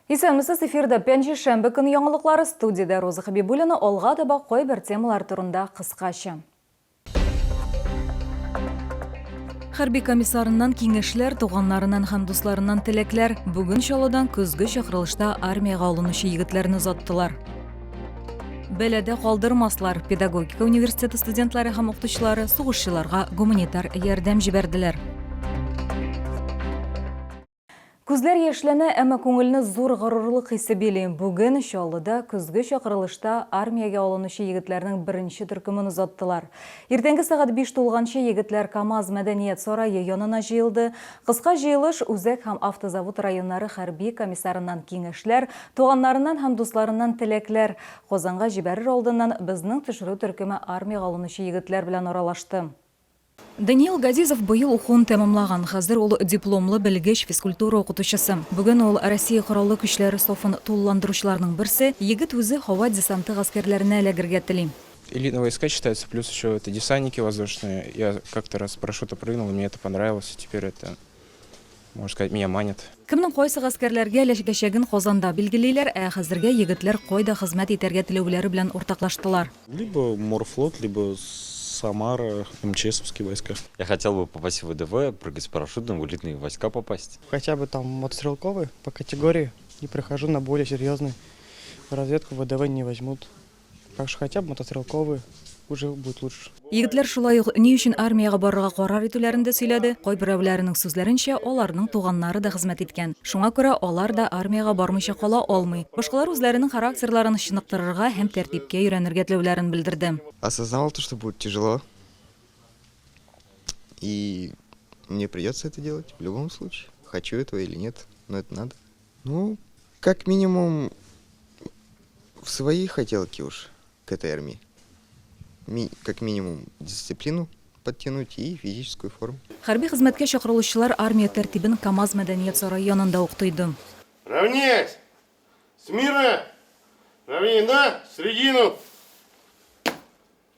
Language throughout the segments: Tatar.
Исәнмесез, эфирда пәнҗешәмбе көн яңалыклары, студиядә Роза Хәбибуллина, алга таба кайбер темалар турында кыскача. Хәрби комиссарыннан киңәшләр, туганнарыннан һәм дусларыннан теләкләр. Бүген Чаллыдан көзге чакырылышта армиягә алынучы егетләрне озаттылар. Бәләдә калдырмаслар. Педагогика университеты студентлары һәм укытучылары сугышчыларга гуманитар ярдәм җибәрделәр. Күзләр яшьләнә, әмма күңелне зур горурлык хисе били. Бүген Чаллыда көзге чакырылышта армиягә алынучы егетләрнең беренче төркемен озаттылар. Иртәнге сәгать биш тулганчы егетләр КАМАЗ мәдәният сарае янына җыелды. Кыска җыелыш Үзәк һәм Автозавод районнары хәрби комиссарыннан киңәшләр, туганнарыннан һәм дусларыннан теләкләр, Казанга җибәрер алдыннан безнең төшерү төркеме армиягә алынучы егетләр белән аралашты. Даниил Газизов быел укуын тәмамлаган. Хәзер ул дипломлы белгеч, физкультура укытучысы. Бүген ул Россия Кораллы Көчләре сафын тулыландыручыларның берсе. Егет үзе һава десанты гаскәрләренә эләгергә тели. Элитные войска считаются, плюс еще это десантники воздушные. Я как-то раз с парашюта прыгнул, и мне это понравилось, и теперь это, можно сказать, меня манит. Кемнең кайсы гаскәрләргә эләгәчәген Казанда билгелиләр, ә хәзергә егетләр кайда хезмәт итәргә теләүләре белән уртаклаштылар. Либо морфлот, либо Самара, МЧСовские войска. Я хотел бы попасть в ВДВ, прыгать с парашютом, в элитные войска попасть. Хотя бы там мотострелковый по категории и прохожу на более серьезный. В разведку ВДВ не возьмут. Так что хотя бы мотострелковый уже будет лучше. Егетләр шулай ук ни өчен армиягә барырга карар итүләрен дә сөйләде. Кайберәүләренең сүзләренчә, аларның туганнары да хезмәт иткән. Шуңа күрә алар да армиягә бармыйча кала алмый. Башкалар үзләренең характерларын чыныктырырга һәм тәртипкә өйрәнергә теләүләрен белдерде. Осознавал то, что будет тяжело. И мне придется это делать в любом случае. Хочу этого или нет, но это надо. Ну, как минимум, в свои хотелки уж к этой армии. Ми, как минимум, дисциплину подтянуть и физическую форму. Хәрби хезмәткә чакырылучылар армия тәртибен КАМАЗ мәдәният сарае янында ук тойды. Равняйсь! Смирно! Равняй на середину!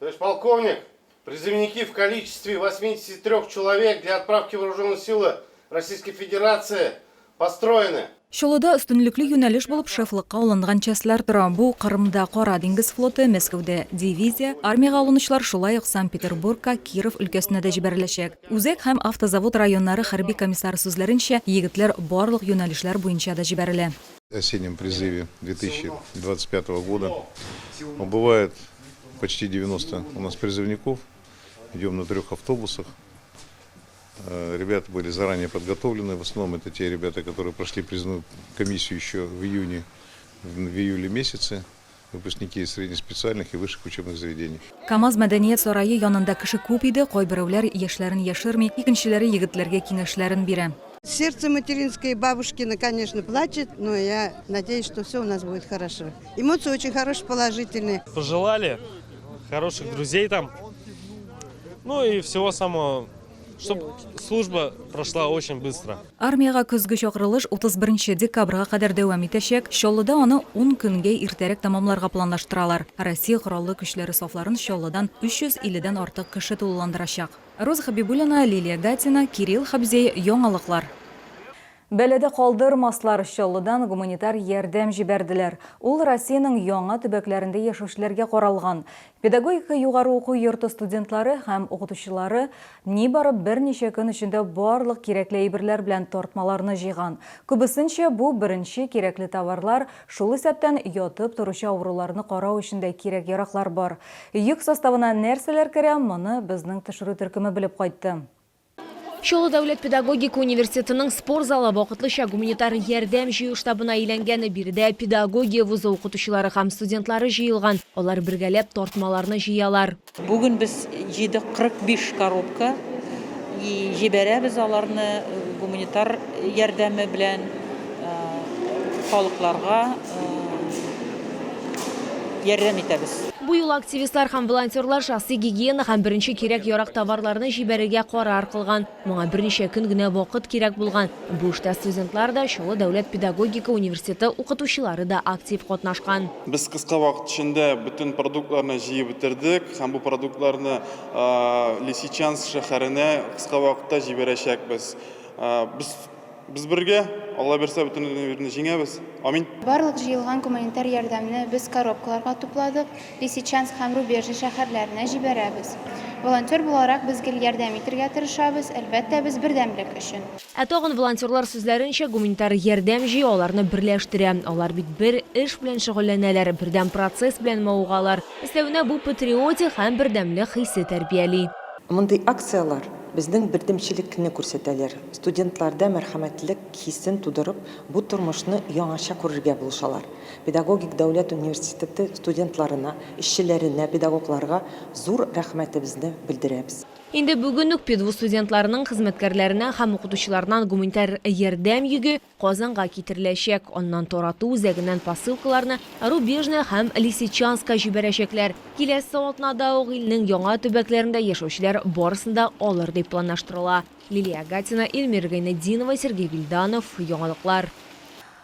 Товарищ полковник, призывники в количестве 83 человек для отправки в Вооруженные силы Российской Федерации построены. Чаллыда өстенлекле юнәлеш булып шефлыкка алынган частьләр тора. Бу, Кырымда Кара диңгез флоты, Мәскәүдә дивизия. Армиягә алынучылар шулай ук Санкт-Петербургка, Киров өлкәсенә дә җибәреләчәк. Үзәк һәм Автозавод районнары хәрби комиссары сүзләренчә, егетләр барлык юнәлешләр буенча да җибәрелә. Осеннем призыве 2025 года убывает почти 90 у нас призывников. Идем на трех автобусах. Ребята были заранее подготовлены. В основном это те ребята, которые прошли призывную комиссию еще в июне, в июле месяце. Выпускники среднеспециальных и высших учебных заведений. КАМАЗ мәдәният сарае янында кеше күп иде, кайберәүләр яшьләрен яшерми, икенчеләре егетләргә киңәшләрен бирә. Сердце материнское бабушкино, конечно, плачет, но я надеюсь, что все у нас будет хорошо. Эмоции очень хорошие, положительные. Пожелали хороших друзей там, ну и всего самого, чтобы служба прошла очень быстро. Армиягә көзге чакырылыш 31 декабрьгә кадәр дәвам итәчәк. Чаллыда аны ун көнгә иртәрәк тәмамларга планлаштыралар. Россия Кораллы Көчләре сафларын Чаллыдан 350 дән артык кеше тулыландырачак. Роза Хәбибуллина, Лилия Гатина, Кирилл Хабзей, Яңалыклар. Бәладә калдырмаслар, Чаллыдан гуманитар ярдәм җибәрделәр. Ул Россиянең яңа төбәкләрендә яшәүчеләргә каралган. Педагогика югары уку йорты студентлары һәм укытучылары нибары берничә көн эчендә барлык кирәкле әйберләр белән тартмаларны җыйган. Күбесенчә бу беренче кирәкле товарлар, шул исәптән ятып торучы авыруларны карау өчен дә кирәк-яраклар бар. Йөк составына нәрсәләр керә, моны безнең төшерү төркеме белеп кайтты. Чаллы дәүләт педагогика университетының спорт залы вакытлыча гуманитар ярдәм җыю штабына әйләнгән. Биредә педагогия вузы укытучылары һәм студентлары җыелган. Алар бергәләп тартмаларны җыялар. Бүген без җыйдык 45 коробка и җибәрәбез аларны гуманитар ярдәме белән халыкларга ярдәм итәбез. Бу юлы активистлар һәм волонтерлар шәхси гигиена һәм беренче кирәк-ярак товарларны җибәрергә карар кылган. Моңа берничә көн генә вакыт кирәк булган. Бу эштә студентлар да, Чаллы дәүләт педагогика университеты укытучылары да актив катнашкан. Без кыска вакыт эчендә бөтен продуктларны җыеп бетердек һәм бу продуктларны Лисичанск шәһәренә кыска вакытта җибәрәчәкбез. Без. Без бергә, Алла бирсә, бөтен әйберне җиңәбез. Амин. Барлык җыелган гуманитар ярдәмне без коробкаларга тупладык, Лисичанск һәм Рубежный шәһәрләренә җибәрәбез. Волонтер буларак без гел ярдәм итергә тырышабыз, әлбәттә, без бердәмлек өчен. Ә тагын волонтерлар сүзләренчә, гуманитар ярдәм җыю аларны берләштерә. Алар бит бер эш белән шөгыльләнәләр, бердәм процесс белән мавыгалар. Өстәвенә бу патриотик һәм бердәмлек хисе тәрбияли. Мондый акцияләр безнең бердәмчелекне күрсәтәләр, студентларда мәрхәмәтлек хисен тудырып, бу тормышны яңача күрергә булышалар. Педагогик дәүләт университеты студентларына, эшчеләренә, педагогларга зур рәхмәтебезне белдерәбез. Инде бүген үк педвуз студентларының хезмәткәрләреннән һәм укытучыларыннан гуманитар ярдәм йөге Казанга китереләчәк. Аннан тарату үзәгеннән посылкаларны Рубежное һәм Лисичанскка җибәрәчәкләр. Киләсе атнада ук илнең яңа төбәкләрендә яшәүчеләр барысын да алыр дип планлаштырыла. Лилия Гатина, Эльмира Гайнетдинова, Сергей Вильданов, Яңалыклар.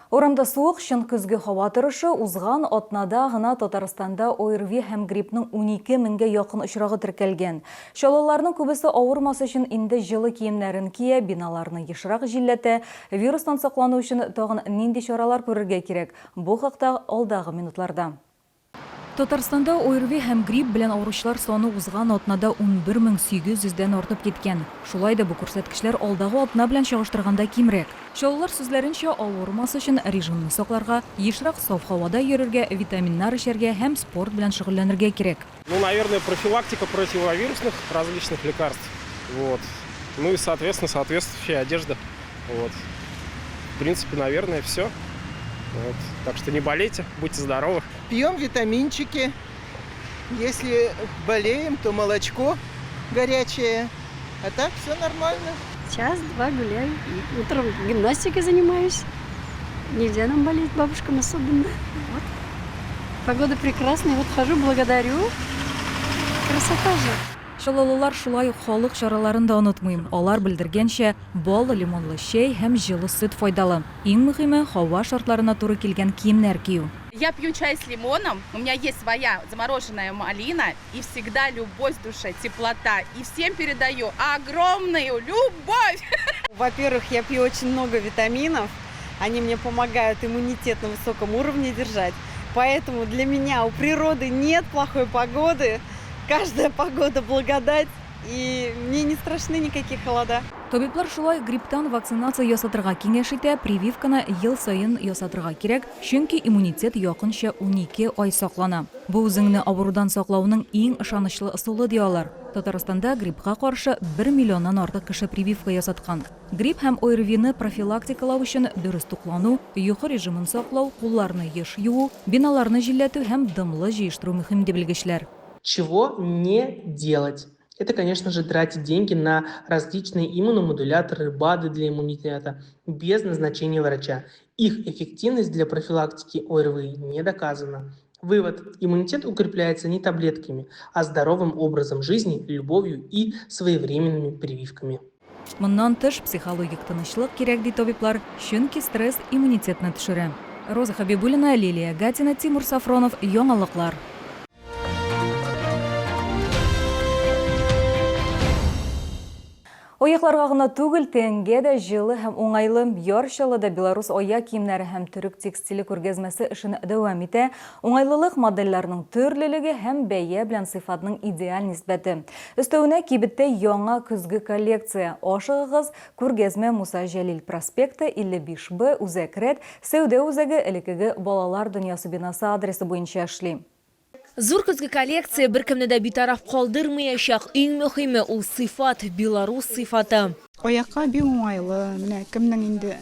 Урамда суык, чын көзге һава торышы. Узган атнада гына Татарстанда ОРВИ һәм гриппның 12 меңгә якын очрагы теркәлгән. Чаллыларның күбесе авырмас өчен инде җылы киемнәрен кия, биналарны ешрак җилләтә. Вирустан саклану өчен тагын нинди чаралар күрергә кирәк? Бу хакта алдагы минутларда. Татарстанда ОРВИ һәм грипп белән авыручылар саны узган атнада 11 800 дән артып киткән. Шулай да бу күрсәткечләр алдагы атна белән чагыштырганда кимрәк. Чаллылар сүзләренчә, авырмас өчен режимны сакларга, ешрак саф һавада йөрергә, витаминнар эчәргә һәм спорт белән шөгыльләнергә кирәк. Ну, наверное, профилактика противовирусных различных лекарств. Вот. Ну и, соответственно, соответствующая одежда. Вот. В принципе, наверное, все. Вот. Так что не болейте, будьте здоровы. Пьем витаминчики. Если болеем, то молочко горячее. А так все нормально. Час-два гуляю. И утром гимнастикой занимаюсь. Нельзя нам болеть, бабушкам особенно. Вот. Погода прекрасная. Вот хожу, благодарю. Красота же. Чаллылылар шулай ук халык чараларын да онытмый. Алар белдергәнчә, бал, лимонлы чәй һәм җылы сөт файдалы. Иң мөһиме, һава шартларына туры килгән киемнәр кию. Я пью чай с лимоном, у меня есть своя замороженная малина, и всегда любовь в душе, теплота. И всем передаю огромную любовь! Во-первых, я пью очень много витаминов, они мне помогают иммунитет на высоком уровне держать. Поэтому для меня у природы нет плохой погоды, каждая погода благодать, и мне не страшны никакие холода. Табиблар шулай грипптан вакцинация ясатырга киңәш итә, прививканы ел саен ясатырга кирәк, чөнки иммунитет якынча 12 ай саклана. Бу үзеңне авырудан саклауның иң ышанычлы ысулы, ди алар. Татарстанда гриппка каршы бер миллионнан артык кеше прививка ясаткан. Грипп һәм ОРВИны профилактикалау өчен дөрес туклану, йокы режимын саклау, кулларны еш юу, биналарны җилләтү һәм дымлы җыештыру мөһим, ди белгечләр. Чего не делать? Это, конечно же, тратить деньги на различные иммуномодуляторы, БАДы для иммунитета без назначения врача. Их эффективность для профилактики ОРВИ не доказана. Вывод. Иммунитет укрепляется не таблетками, а здоровым образом жизни, любовью и своевременными прививками. Моннан тыш, психологик тынычлык кирәк, ди табиблар, чөнки стресс иммунитетны төшерә. Роза Хәбибуллина, Лилия Гатина, Тимур Сафронов, Яңалыклар. Аякларга гына түгел, тәнгә дә җылы һәм уңайлы. Яр Чаллыда белорус аяк киемнәре һәм төрек текстиле күргәзмәсе эшен дәвам итә. Уңайлылык, модельләрнең төрлелеге һәм бәя белән сыйфатның идеаль нисбәте. Өстәвенә, кибеттә яңа көзге коллекция. Ашыгыгыз, күргәзмә Муса Җәлил проспекты, 55 Б, Үзәк рәт, сәүдә үзәге, элеккеге Балалар дөньясы бинасы адресы буенча эшли. Зур көзге коллекция беркемне дә битараф калдырмыячак. Иң мөһиме, ул сыйфат, белорус сыйфаты. Аякка бик уңайлы. Менә кемнең инде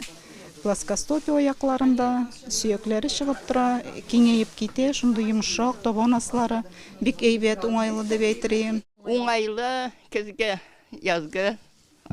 плоскостопие аякларында, сөякләре чыгып тора, киңәеп китә, шундый йомшак, табан аслары бик әйбәт, уңайлы дип әйтер идем. Уңайлы көзге, язгы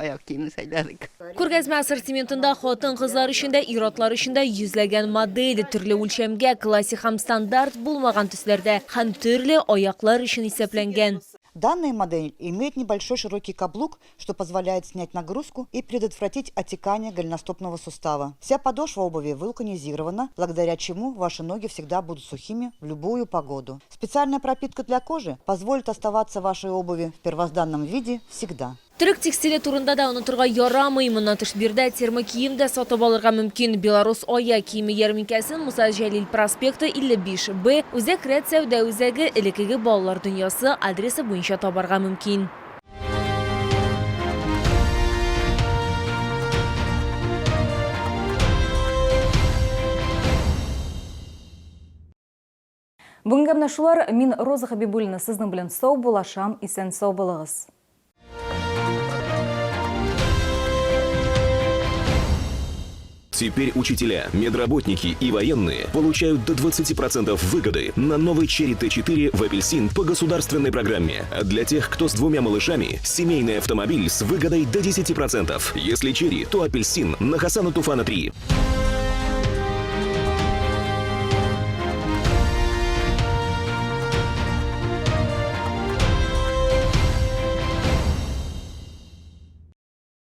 аяк киеме сайладык. Күргәзмә ассортиментында хатын-кызлар өчен дә, ир-атлар өчен дә йөзләгән модель, төрле үлчәмгә, классик һәм стандарт булмаган төсләрдә һәм төрле аяклар өчен исәпләнгән. Данная модель имеет небольшой широкий каблук, что позволяет снять нагрузку и предотвратить отекание голеностопного сустава. Вся подошва обуви вулканизирована, благодаря чему ваши ноги всегда будут сухими в любую погоду. Специальная пропитка для кожи позволит оставаться вашей обуви в первозданном виде всегда. Төрек текстиле турында да онытырга ярамый. Моннан тыш биредә термокием дә сатып алырга мөмкин. Белорус аяк киеме ярминкәсен Муса Җәлил проспекты, 55 Б, Үзәк рәт сәүдә үзәге, элеккеге Балалар дөньясы, адресы буенча табарга мөмкин. Бүгенгә менә шулар. Мин Роза Хәбибуллина сезнең белән сау булашам. Исән-сау булыгыз. Теперь учителя, медработники и военные получают до 20% выгоды на новый Черри Т4 в Апельсин по государственной программе. А для тех, кто с двумя малышами, семейный автомобиль с выгодой до 10%. Если Черри, то Апельсин на Хасана Туфана 3.